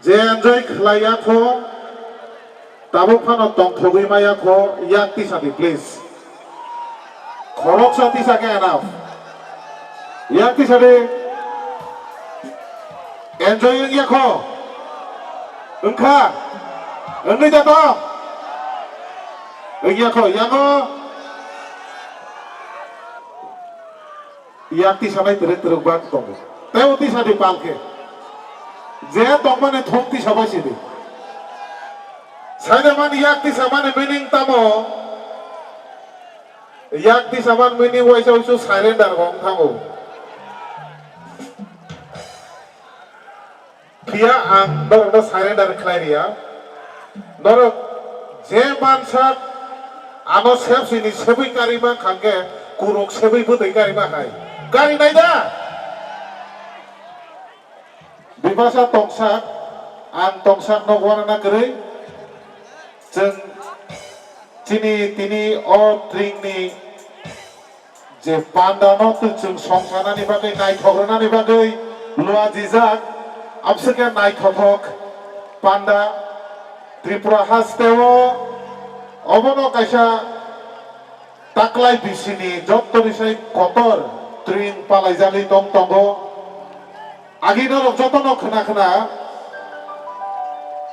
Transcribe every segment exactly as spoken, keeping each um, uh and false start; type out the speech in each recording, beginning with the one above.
Je enjoy khlai ya kho, tabuk phano tongthogwi ma ya kho, yak tisa di, please. Khoroksa tisa khe enough. Yak tisa di. Enjoy wng ya kho. Wng kha? Wngwi da to? Wng ya kho, yango. Yak tisa nai twrwk twrwk bak tongo. Tei o tisa di pal khe. Je tongmani thung tisa bai si di. Saida mani yak tisa mani meaning tamo? Yak tisa man meaning waisa uisu surrender wng thango. Phiya ang norokno surrender khlai riya. Norok je mansak ano sebsini sebwi karima khangkhe kuruk sebwi bwtwi karima hai. Kari nai da? Bibasa tongsak, ang tongsak no uanana kwrwi. Chwng chini tini o tringni je pandano twi chwng songsanani bagwi, naithok rwnani bagwi lua jijak, amswkhe naithothok panda Tripura hasteo obono kaisa taklai bisini jottoni sai kotor tring palaijagwi tong tongo. Agi norok jotono khna khna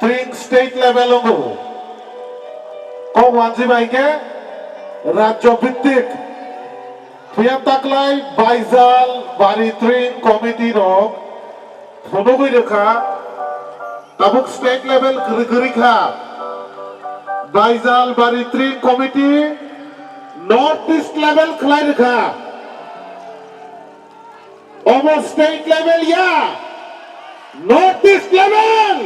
tring state level wngo. Kok wanji bai khe rajyo bhittik phiya taklai Baijal Bari Tring Committee rok phunugwi rwkha, tabuk state level kwrwi kwrwi kha. Baijal Bari Tring Committee North East level khlai rwkha. Omo state level ya, North East level.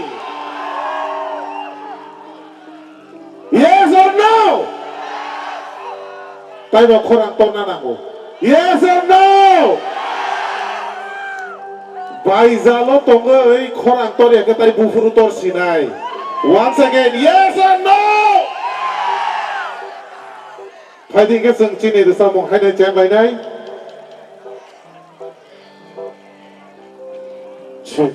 Yes or no? Taibo khorang torna nango. Yes or no? Baijalo tongwi khorang torya khe tai buphuru tor sinai. Once again, yes or no? Phaidi khe chwng chini rwchapmung haino cheng lainai. Chwng.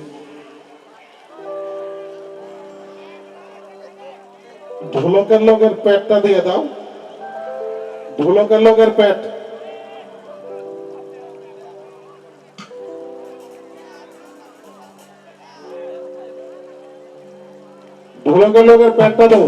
ঢোলকের লগের প্যাডটা দিয়ে দাও, ঢোলকের লগের প্যাড। ঢোলকের লগের প্যাডটা দাও।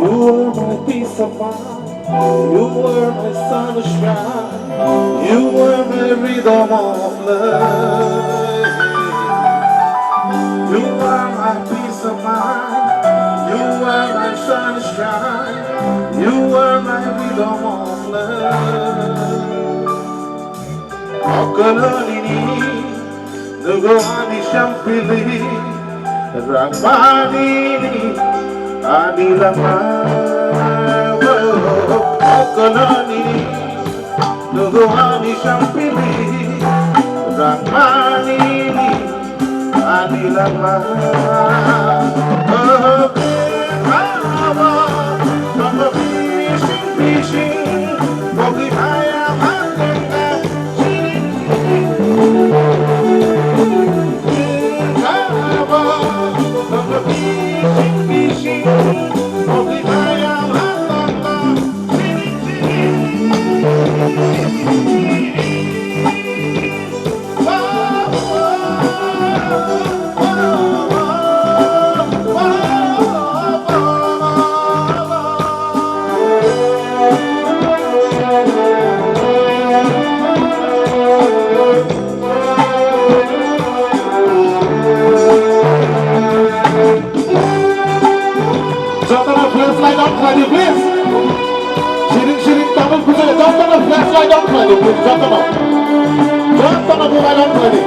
You are my peace of mind. You are my sunshine. You are my rhythm of life. You are my peace of mind. You are my sunshine. You are my rhythm of life. Okolonini nugo ani sampili, rangmanini ani lama. Okoloni nugo ani sampili, rangmanini ani lama. Oh, baba, baba, fishing, fishing, bogey, baya, baya. Khlai di, please. Siring siring tamul kuchuk jotono flashlight on khlai di, please, jotono. Jotono mobile on khlai di.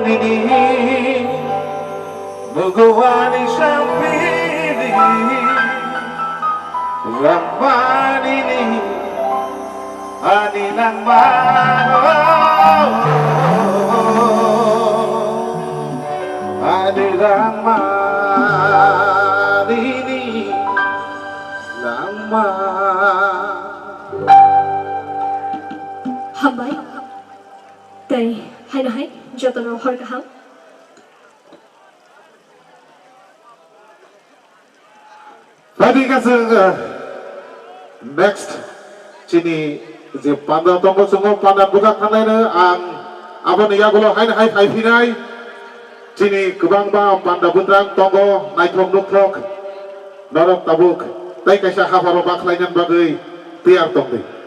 Nini Bhagwani sampili Ramanini ani langma ani langma nini langma. Hambai. Tei haino hai jotono hor kaham. Tadi ka chwng, eh, next chini je panda tongo chwngo panda buka khanai no ang aboni yagulo haino hai phai phinai chini kwbangma panda butrang tongo naithok nukhok norok tabuk tei kaisa hapharo bakhlai nani bagwi tiyar tongdi.